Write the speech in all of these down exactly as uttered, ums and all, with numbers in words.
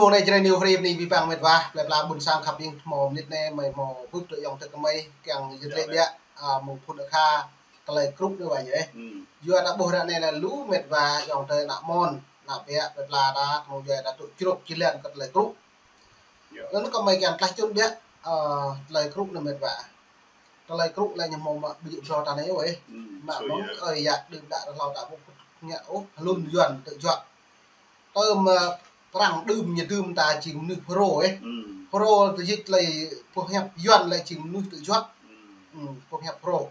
Mơ̆ng anai Jrai News Free anai abih bang met wa, plơi pla ƀôn sang khăp ing, hmâo mơnit anai, mơi hmâo bưp tơ ayŏng adơi kơmơi, kiăng yơh tơlơi ƀiă, a, mơ̆ng phŭn akha, tơlơi krŭ anai wa yơh. Hmm. Yua ta ƀuh ră anai lĕ lu met wa ayŏng adơi ană mơnuih, ană ƀiă, plơi pla ta, kơnơ̆ng djuai ta tŭ čruk či lăng kơ tơlơi krŭ. Yơh. Anŭn kơmơi kiăng tlaih čun ƀiă, a, tơlơi krŭ anai met wa. Tơlơi krŭ lĕ ñu hmâo mă ƀu djơ̆ phrâo ta anai ôh. Hmm, mă sui mơ̆ng yơh. Ơi yă đưm đă ta hlâo ta ƀu ngă ôh, hlŭn Yuan tơjuă. Tơm, ơ, Prang đưm ñu đưm ta jing mơnuih phrâo ôh. Hmm. Phrâo tơjĭt lĕ pơhiăp Yuan lĕ jing mơnuih tơjuă. Hmm. Hmm, pơhiăp phrâo.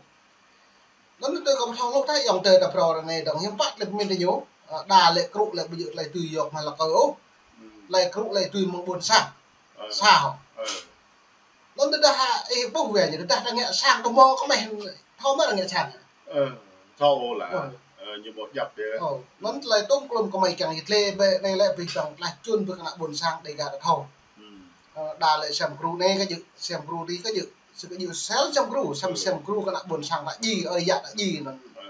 Anŭn tơ kơ pơthâo hluh ta ayŏng adơi ta phrâo ră anai dơ̆ng hiư̆m pă tơlơi pơmĭn tơ ñu. Ơ, đa lĕ krŭ lĕ ƀu djơ̆ tơlơi tui yŏk mă lăk ơi ôh. Hmm. Tơlơi krŭ lĕ tui mơ̆ng ƀôn sang. Ơ. Sa hŏ. Ơ. Anŭn tơdah, ơ, ih ƀuh wơ̆t ñu, tơdah ta ngă sang tơ mơ̆ kơmơi thâo mơ̆ ta ngă sang. Ơ, thâo lah. Ơ. Ơ, ñu mơ̆ djŏp yơh. Ơ, anŭn tơlơi tŭm klŭm kơmơi kiăng yơh tơlơi ƀĕ anai lĕ abih bang tlaih čun ƀơi kơ ană ƀôn sang Dêga ta thâo. Hmm. Ơ, đa lĕ sem gru anai kơ djơ̆, sem gru adih kơ djơ̆, sĭt kơ djơ̆ sel sem gru, sem, hmm, sem gru kơ ană ƀôn sang ta djai, ơi yă ta djai anŭn. Ơ.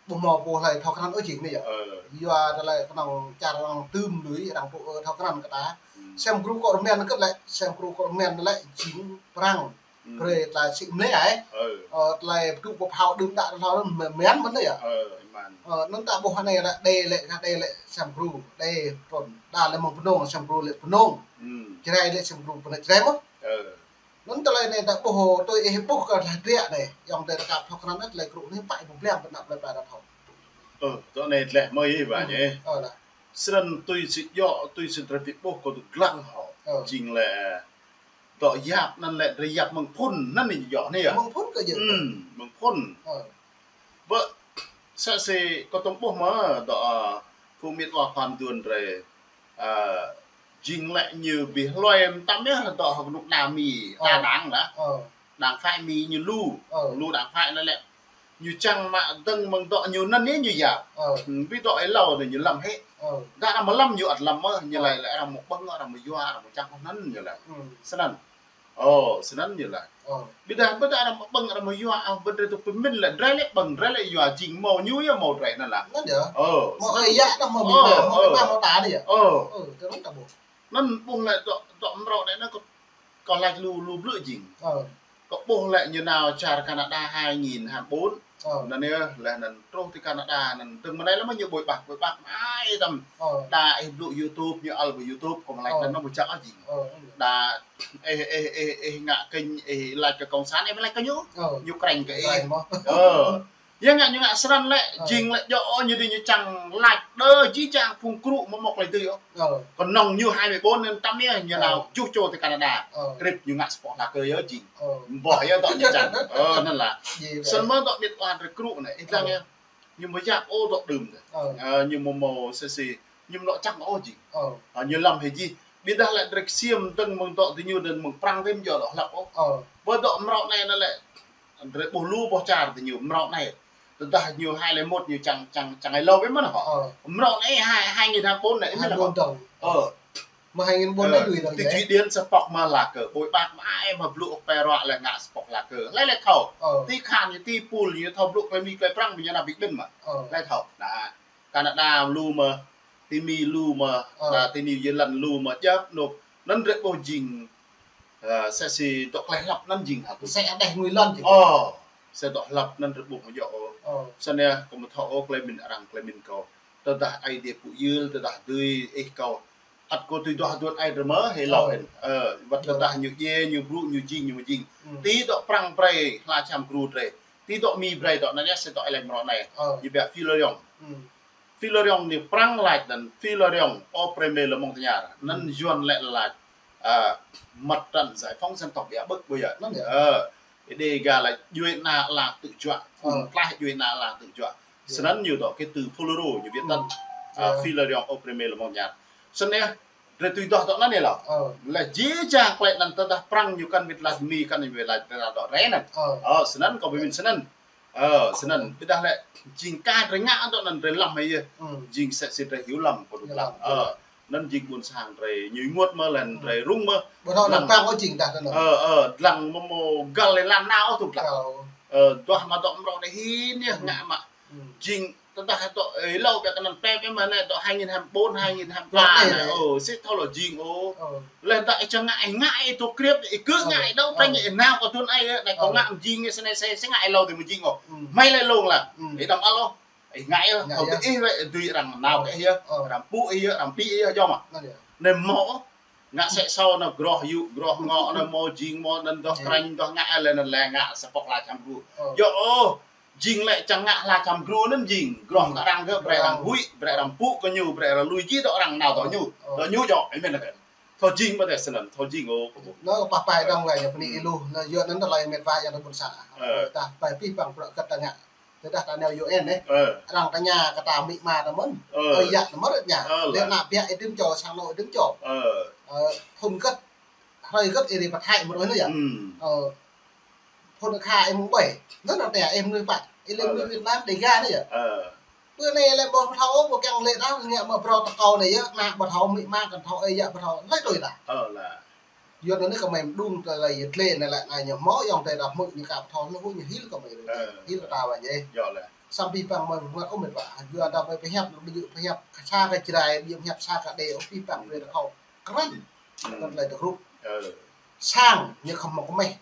Ƀu hmâo pô hlơi thâo krăn ôh jing anai yơh. Ơ. Yua tơlơi kơnơ̆ng čar arăng tŭm lui, arăng tŭ, ơ, thâo krăn kơ ta. Hmm. Sem gru kơ rơmen kơ lĕ, sem gru kơ rơmen lĕ jing Prang. Hmm. Brơi tơlơi sĭ mlĕ ai. Ơ. Ơ, tơlơi pơtŭ pơphao đưm đă tơlơi mơ̆n mơ̆n anai yơh. Ơ, iman. Ơ, anŭn ta ƀuh anai lĕ, đe lĕ, đe lĕ sem gru, đe trŭn. Đa lĕ mơ̆ng Bơnông, sem gru lĕ Bơnông. Hmm. Jrai lĕ sem gru Bơnông Jrai mơ̆n. Ơ. Anŭn tơlơi anai ta ƀuh, tui ih ƀuh kơ tơlơi ƀiă anai, ayŏng adơi ta khăp thâo krăn anai tơlơi krŭ anai pă ih ƀu blang pơ anăp plơi pla ta thâo. Ơ, tơ anai tơlơi mơi ih wa, hmm, ñu. Ơ, lah. Snăn tui sĭt yơh, tui sĭt drei ƀuh kơ tŭ glang hŏ. Ơ. Jing lĕ, tơ yap anŭn lĕ drei yap mơ̆ng phŭn anŭn ñu yơh anai yơh. Mơ̆ng phŭn kơ djơ̆. Hmm, mơ̆ng phŭn. Ơ. Ƀơ, sa sĭ kơ tơm ƀuh mơ̆, dŏ, ơ, phung mĭt wa khua mduôn drei, ơ, jing lĕ ñu bi hluai mtam yơh dŏ hơk nuk đa Mi, đa đảng lah. Ơ. Đảng phái Mi ñu lu, ơ, lu đảng phái anŭn lĕ. Ñu čang mă dơ̆ng mơ̆ng dŏ ñu anŭn yơh ñu yap. Ơ. Hmm, bi dŏ êlâo anai ñu lăm hĕ. Ơ. Đa arăng mă lăm ñu ăt lăm mơ̆, ñu, ơ, laĭ lĕ arăng mă ƀơ̆ng, arăng mă yua, arăng mă čang anŭn ñu laĭ. Hmm. Snăn. Ơ, snăn ñu laĭ. Ơ. Ƀiădah, ƀiădah arăng mă ƀơ̆ng, arăng mă yua, ah, ƀiădah tŭ pơmĭn lĕ, drei lĕ ƀơ̆ng, drei lĕ yua, jing mâo ñu yơh mâo drei anŭn lah. Anŭn yơh. Ơ, mâo snăn. Ơi yă anŭn mâo, ơ, mĭ ma, ơ, mâo ta anai yơh. Ơ. Ơ, tơ anŭn ta ƀuh. Anŭn ƀuh lĕ dŏ, dŏ mrâo anai anŭn kơ, kơ laĭ lu, lu blư̆ jing. Ơ. Kơ ƀuh lĕ ñu nao čar Canada hai nghìn hai mươi bốn. Ơ. Anŭn yơh, leh anŭn truh ti Canada, anŭn dơ̆ng mơ̆ng anai lăm ñu ƀuh ƀah, ƀuh ƀah, ai tăm. Ơ. Đa ih blŭ YouTube, ñu ăl ƀơi YouTube, kơ mă laĭ, ơ, anŭn mơ̆ čang ah jing. Ơ, ơ. Đa ih, ih, ih, ih ngă kênh, ih laĭ kơ cộng sản, ih mă laĭ kơ ñu. Ơ. Ñu krĕng kơ ih. Krĕng mơ̆. Ơ. Yua ngă ñu ngă snăn lĕ, ơ, jing lĕ djơ̆ ñu dih ñu čang laĭ, đơ jih jang phung krŭ mơ̆ mâo tơlơi dưi ôh. Ơ. Kơnơ̆ng ñu hai mươi bốn anŭn tăm yơh, ñu, ơ, nao juh čô ti Canada. Ơ. Krip ñu ngă sa boh hla kơ yơh jing. Ơ. Boh yơh dŏ ñu čang. Ơ, anŭn lah. Jing. Snăn mơ̆ dŏ mĭt wa drei krŭ anai, ih, ơ, lăng yơh. Ñu mơ̆ yap ôh dŏ đưm dih. Ơ. Ơ, ñu mơ̆ mâo sa sĭ, ñu mơ̆ lŏ čang ôh jing. Ơ. Ơ, ñu lăm hĕ jih. Ƀiădah lĕ drei ksiêm dơ̆ng mơ̆ng dŏ diñu anŭn mơ̆ng Prang drei mơ̆ djơ̆ dŏ hlăp ôh. Ơ. Ƀơ dŏ mrâo anai anŭn lĕ, drei ƀuh lu boh čar diñu mrâo anai. Tơdah ñu hai lẻ một ñu čang, čang, čang êlâo biă mơ̆n hŏ. Ơ. Mrâo anai hai, hai nghìn hai mươi bốn anai, hai mươi bốn dơ̆ng. Ơ. Mơ̆ hai nghìn bốn anai, ơ, lui dơ̆ng ti yơh. Thụy Điển sa boh mă hla kơ, ƀuh ƀah mă ai mă blŭ ôh pơrua lĕ ngă sa boh hla kơ. Laĭ lĕ thâo. Ơ. Ti Khan ñu, ti Pul ñu thâo blŭ tơlơi Mi tơlơi Prang, ñu nao bi ƀĭn mă. Ơ. Laĭ thâo. Đa Canada lu mơ̆, ti Mi lu mơ̆, ơ, đa ti New Zealand lu mơ̆, djăp anôk. Anŭn drei ƀuh jing, ơ, sa sĭ dŏ tơlơi hlăp anŭn jing hă. Sa đeh ngui lŏn jing. Ơ, sa dŏ hlăp anŭn drei ƀuh mơ̆ djơ̆ ôh. Ơ. Snăn yơh, kâo mơ̆ thâo ôh tơlơi pơmĭn arăng tơlơi pơmĭn kâo. Tơdah Aê Diê pŭ yưl, tơdah dưi ih kâo. Ăt kâo tui duah duôn ai drei mơ̆, hĕ lŏ, ơ, hĕn. Ơ, wơ̆t, ơ, tơdah ñu djai, ñu brŭ, ñu jing, ñu mă jing. Hmm. Ti dŏ Prang brei, hla čăm gru drei. Ti dŏ Mi brei dŏ, anŭn yơh sa dŏ ih laĭ mrâo anai. Ơ. Ñu pia Filariong. Hmm. Filariong anai Prang laĭ anŭn Filariong opprimé le monde entier. Anŭn, hmm, Yuan lĕ laĭ, ơ, mặt trận giải phóng dân tộc ƀiă ƀơ̆k ƀu yơh. Anŭn yơh. Ơ, Đêga laĭ djuê ana ala tự do. Ơ. Phung tlaih djuê ana ala tự do. Yơh. Snăn ñu dŏ kơ từ Fulro ñu viết tắt. Hmm. Ơ, yơh. Filariong opprimé le monde entier. Snăn yơh, drei tui duah dŏ anŭn yơh lŏ. Ơ. Lĕ jih jang tơlơi anŭn tơdah Prang ñu kăn wĭt laĭ, Mi kăn wĭt laĭ, tơdah dŏ drei anŭn. Ơ. Ơ, snăn kâo pơmĭn snăn. Ơ, snăn. Ƀiădah lĕ jing kơ drei ngă dŏ anŭn drei lăm hĕ yơh. Hmm. Jing sa sĭ drei hyu lăm kơ dŏ lăm. Hyu lăm. Ơ, anŭn jing ƀôn sang drei ñu ênguôt mơ̆ lĕ, hmm, drei rŭng mơ̆. Ƀu thâo lăng, lăng Prang ôh jing dah anŭn. Ơ, ơ, lăng mơ̆ mâo găl lĕ lăn nao ôh tŭ lăng. Ơ. Ơ, duah mă dŏ mrâo anai hĭn yơh, hmm, ngă mă. Hmm. Jing Tơdah tŏ, ơ, hlâo biă kơ anăn pĕp mơ̆n anai, tŏ hai nghìn hai mươi bốn, hai nghìn hai mươi ba anai. Ơ, sĭt thâo lŏ jing ôh. Ơ. Leh tơdah ih či ngă, ih ngă ih tŭ kriăp, ih kơ ngă ih đŏk, ơ, trăng ih nao kơ thŭn ai, anai kơ ngă mơ̆ng jing, ih snei snei, ih ngă ih hlâo tui mơ̆ng jing ôh. Mai lĕ lông lah. Ih đăm ăl ôh. Ih ngă ih ôh, thâo tui ih wĕ, tui arăng nao kơ ih yơh, arăng pŭ ih yơh, arăng pĭ ih yơh, jŏ mơ̆. Anai mơ̆ ôh. Ngă sĕ sâo anŭn groh yŭ, groh ngŏ anŭn mơ̆ jing mơ̆ anŭn dŏ krăn dŏ ngă lĕ anŭn lĕ ngă sa pŏk hla čăm gru. Yơh ôh, jing lĕ čang ngă hla čăm gru anŭn jing. Groh kơ arăng kơ brơi arăng huĭ, brơi arăng pŭ kơ ñu, brơi arăng lui jih dŏ arăng nao dŏ ñu. Dŏ ñu dŏ, ih mĭn lĕ kơ. Thâo jing mơ̆ tơ snăn, thâo jing ôh kơ ƀuh. Anŭn kơ pah pai dong wai ñu pơni ih lu, anŭn yua anŭn tơlơi mĕt wa yang tơ ƀôn sang. Tah pai pih pang bruă kơ ta ngă. Tơdah ta nao U N anai. Arăng tơña kơ ta amĭ ama ta mơ̆n. Ơi yă ta mơ̆n rơ̆t ñu. Lĕ ană biă ih đĭ čô, sang anŏ ih đĭ čô. Ơ, phŭn gĕt, hrơi gĕt ih ri pơthai mơ̆n rơ̆t anai yơh. Ơ, phŭn kha ih mơ̆ng ƀai. Anŭn anai ta ih mơnuih pă. Ih lĕ mơnuih Việt Nam Đêga anai yơh. Bơ anai lĕ ƀu thâo, ƀu kiăng lĕ ta, ngă mă bruă ta kâo anai yơh, ană ƀu thâo, amĭ ama kăn thâo, ơi yă ƀu thâo, lĕ tui ta. Yua anŭn kơ mơi mơđung tơlơi yơh lĕ anai lĕ anai ñu mơ̆ ayŏng adơi ta hmư̆ ñu kơ thâo lu ñu hil kơ mơi. Hil kơ ta wă ñu. Samơ̆ pih pang mơi mơ̆ng ôh mĕt wa. Yua ta mơi pơhiăp, ƀu djơ̆ pơhiăp sa kơ Jrai, ƀu djơ̆ pơhiăp sa kơ Đê, ôh pih pang brơi ta thâo krăn. Krăn tơlơi ta grup. Sang ñu khŏm mơ̆ kơ mơi.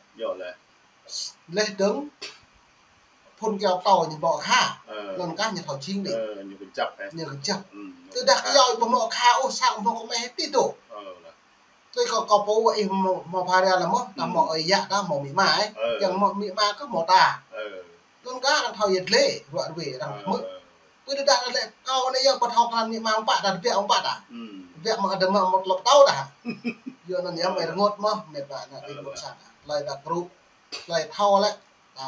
Leh dơ̆ng phŭn kiao tâo ñu ƀô̆ kha. Anŭn kah ñu thâo jing đĭ. Ñu kơjăp. Tơdah kiao ƀu mơ̆ kha ôh sang mơ̆ kơ mơi tĭ dŏ. Tui kâo, kâo pô ih mơ̆, mơ̆ pha ria lĕ mơ̆, ta mơ̆ ơi yă ta mơ̆ amĭ ama ih. Kiăng mơ̆ amĭ ama kơ mơ̆ ta. Anŭn kah arăng thâo yơh lĕ, ruă ruê arăng hmư̆. Bơ tơdah lĕ kâo anai yơh ƀu thâo krăn amĭ ama ƀă ta, tơbiă ƀă ta. Tơbiă mơ̆ adơi mă mơ̆ tlŏp tâo ta. Yua anŭn yơh mơi rơngot mơ̆, mĕt wa ană tui ƀôn sang. Tơlơi ta gru, tơlơi thâo lĕ ta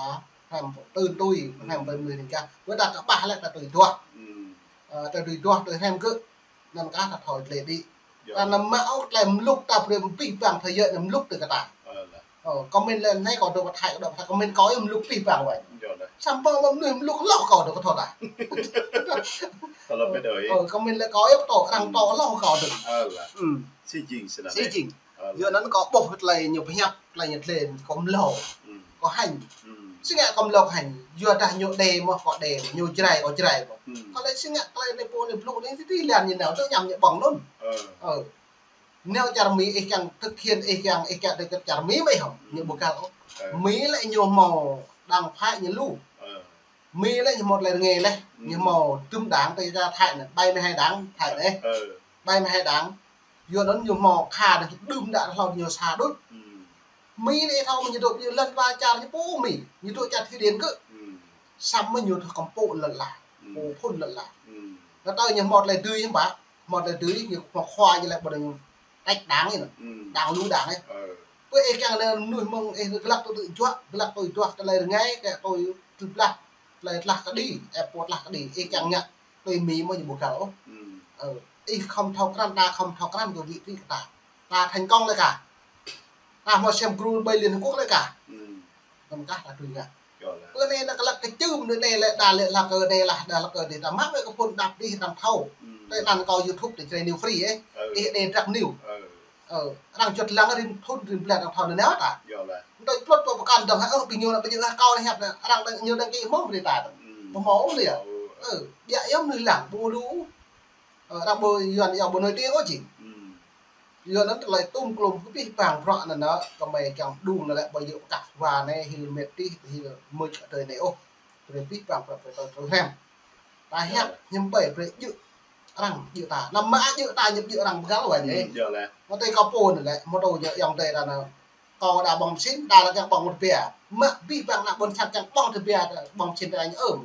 hrăm tui tui, hrăm tui mơnuih rin kah. Bơ ta kơƀah lĕ ta tui duah. Ơ, ta tui duah, tui hrăm kơ. Anŭn kah ta thâo lĕ đĭ. Ta nao mă ôh tơlơi mluk ta brơi pih pang thâo yơh anŭn mluk tơ kơ ta. Ơ, kâo mĭn lĕ anai kâo dŏ pơthai, kâo dŏ pơthai, kâo mĭn kâo yơh mluk pih pang wă. Samơ̆ mơnuih mluk hlâo kâo dŏ kơ thâo ta. Ơ, kâo mĭn lĕ kâo yơh pơtô, arăng pơtô hlâo kâo dŏ. Si jing, si jing. Yua anŭn kâo ƀuh tơlơi ñu pơhiăp, tơlơi ñu lĕ kâo mlâo. Kâo hanh. Si ngă kâo mlâo kâo hanh. Yua dah ñu Đê mơ̆ kâo Đê mơ̆n, ñu Jrai kâo Jrai mơ̆n. Kâo lĕ si ngă tơlơi anai pô anai blŭ anai tĭ tĭ lian ñu nao, tơ ñăm ñu ƀơ̆ng anŭn. Nao čar Mi ih kiăng thực hiện, ih kiăng, ih kiăng tơ kơ čar Mi mơ̆ ih hŏm. Ñu ƀu găl ôh. Mi lĕ ñu hmâo đảng phái ñu lu. Mi lĕ ñu hmâo tơlơi rơngai leh. Ñu hmâo dŭm đảng tơ čar Thái anai, bảy mươi hai đảng Thái anai. Bảy mươi hai đảng. Yua anŭn ñu hmâo kha anai đưm đă hlâo ñu sa đôč. Mi anai thâo mơ̆ ñu dŏ ñu lăn wa čar ñu pô Mi. Ñu dŏ čar Thụy Điển kơ. Samơ̆ ñu thâo kơmpŏk lăn lah. Pô phŭn lăn lah. Anŭn tơ ñu hmâo tơlơi dưi hiư̆m pă. Hmâo tơlơi dưi ñu hmâo khua ñu lĕ ƀu đăng tĕk đảng ñu. Đảng lu đảng ih. Bơ ih kiăng anai mơnuih mơ̆ng ih glăk tui tui juă, glăk tui duah tơlơi rơngai, kơ tui tui blah, tơlơi tlah kơđi, ơ, pô tlah kơđi. Ih kiăng ngă tui Mi mơ̆ ñu ƀu găl ôh. Ơ, ih khŏm thâo krăn, ta khŏm thâo krăn kơ vị trí kơ ta. Ta thành công lĕ kah. Ta hmâo sem gru ƀơi Liên Hợp Quốc lĕ kah. Anŭn kah ta tui ngă. Bơ anai ta glăk kơ čưm anai lĕ, đa lĕ hlak kơ anai lah, đa hlak kơ anai ta mă wĕ kơ phŭn đăp đih arăng thâo. Tơl anŭn kâo YouTube tơ Jrai New Free ih. Ih đe drăk new. Ơ, arăng juăt lăng rĭm thŭn rĭm blan arăng thâo anŭn nao ta. Tơl plŏt pơ pơkăn dơ̆ng hă, ơ, ƀing ñu anai, ƀing ñu kâo anai hiăp anai, arăng đăng, ñu đăng kơ mơ̆ng brơi ta. Ƀu hmâo ôh lĕ. Ơ, biă yơh mơnuih lăng, ƀu lu. Ơ, arăng ƀu Yuan yơh ƀu nui tiếng ôh jing. Yua anŭn tơlơi tŭm klum kơ pih pang bruă anŭn nă, kơ mơi kiăng đung anŭn lĕ ƀu djơ̆ pơkă wa anai hil mĕt tih, hil mưč adơi anai ôh. Tơlơi pih pang bruă tơlơi tơlơi hrăm. Ta hiăp hiư̆m pă brơi djơ̆ arăng djơ̆ ta. Anăm mă djơ̆ ta, ñu djơ̆ arăng pơgăl wă anai. Mơ̆ tơ kâo pô anŭn lĕ, mơ̆ tơ ñu ayŏng adơi ta anŭn. Kâo đa ƀơ̆ng mơsin, đa lăng kiăng ƀơ̆ng rơbia. Mă pih pang ană ƀôn sang kiăng ƀơ̆ng rơbia, ƀơ̆ng mơsin ta ñu ơm.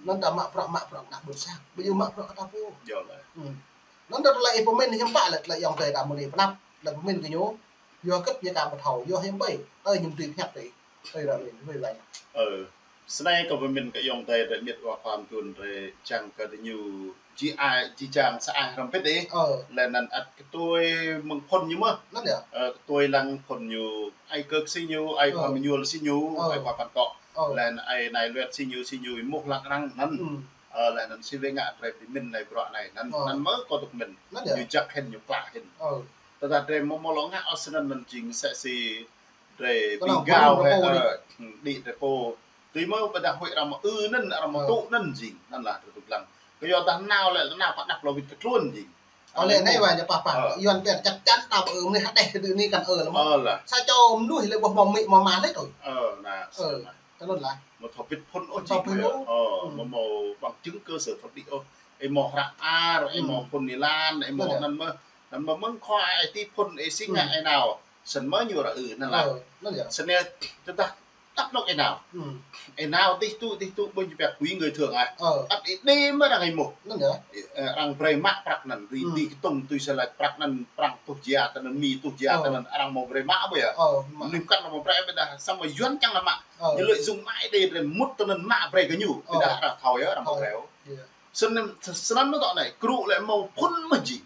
Anŭn ta mă bruă, mă bruă ană ƀôn sang. Ƀu djơ̆ mă bruă kơ ta pô. Anŭn ta tơlơi ih pơmĭn hiư̆m pă lĕ, tơlơi ayŏng adơi ta mơ̆ng anai pơanăp, tơlơi pơmĭn kơ ñu. Yua hơget ñu ka ƀu thâo, yua hiư̆m pă, tơl ñu dưi pơhiăp tui. Tui ră anai, tui ră anai. Ơ, snei kâo pơmĭn kơ ayŏng adơi, adơi miêt wa khua mơduôn adơi čang kơ adơi ñu či ai, či čang sa ai hrŏm pĭt ih. Lĕ anŭn ăt kơtui mơ̆ng phŭn ñu mơ̆. Anŭn yơh. Ơ, kơtui lăng phŭn ñu, ai kơ si ñu, ai khua mơñuôl si ñu, ai khua păn kŏ. Lĕ anŭn ai nai luet si ñu, si ñu ih mŭt lăng arăng anŭn. Ơ, lĕ anŭn si wĕ ngă adơi pơmĭn anai bruă anai anŭn, anŭn mơ̆ kâo tŭk mĭn. Ñu jak hĭn, ñu klă hĭn. Tơdah adơi mơ̆ mơ̆ lŏ ngă ôh snăn anŭn jing mơsĕ si adơi ƀing gao hĕ, ơ, đĭ adơi pô. Tui mơ̆ ƀôdah huĭ arăng mơ̆ ư anŭn, arăng mơ̆ tŭ anŭn jing. Anŭn lah tơlơi tơplan. Kơ yua dah nao lĕ nao pơđăp lŏ wĭt kơ tluôn jing. Ơ, lĕ anai wa ñu pah pah. Ơ. Yuan pĕ chắc chắn ta ƀu ư mơ̆ hơđeh kơ đưm anai kăn ư lĕ mơ̆. Ơ lah. Sa čô mơnuih lĕ ƀuh mơ̆ amĭ mơ̆ ama lĕ tui. Ơ, anŭn. Ơ, tơlơi tơplan. Mơ̆ thâo wĭt phŭn ôh jing mơ̆. Ơ, mơ̆ mơ̆ bằng chứng cơ sở pháp lý ôh. Ih mơ̆ hră ar, ih mơ̆ phŭn ih lan, ih mơ̆ anŭn mơ̆. Anŭn mơ̆ mơ̆ng khua ih tui phŭn ih sing ngă ih nao. Snăn mơ̆ ñu ră ư anŭn lah. Ơ, anŭn yơh. Snăn tơdah tăp lŏk ih nao. Ih nao dih tŭ, dih tŭ ƀuh ñu pĕk quỹ người thưởng ah. Ăt ih đĭ mơ̆ arăng ih mŭt. Anŭn yơh. Ơ, arăng brơi mă prăk anŭn, tui, tui kơtŭng, tui sơlač prăk anŭn, prang tuh jia tơ anŭn, mi tuh jia tơ anŭn, arăng mơ̆ brơi mă ƀu yơh. Ơ, mă. Anŭn kăn mơ̆ brơi ƀôdah samơ̆ Yuan čang lăm mă. Ơ. Ñu lĕ jung mă ih đĭ drei mŭt tơ anŭn mă brơi kơ ñu. Ơ. Ƀôdah arăng thâo yơh, arăng mơ̆ brơi. Ơ. Snăn, snăn anŭn tŏ anai, kru lĕ mơ̆ phŭn mơ̆ jing.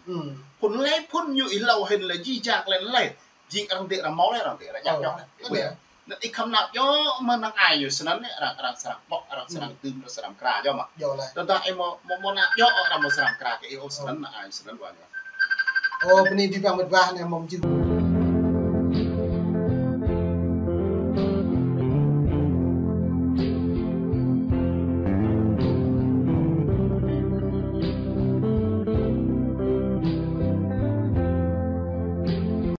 Phŭn lĕ phŭn ñu ih lâo hĭn lĕ jih jang lĕ lĕ. Jing arăng dĕ arăng mâo lĕ, arăng dĕ arăng djăp djŏp lĕ. Ơ, anŭn yơh. Anŭn ih khăm nao djŏ mơ̆ng năng ai ñu snăn lĕ, arăng, arăng srăng ƀŏk, arăng srăng dưm, arăng srăng kra djŏ mơ̆. Djŏ lĕ. Tơdah ih mơ̆, mơ̆, mơ̆ nao djŏ arăng mơ̆ srăng kra kơ ih ôh snăn năng ai snăn wa ñu. Ơ, bơni abih bang mĕt wa anai mơ̆ jing.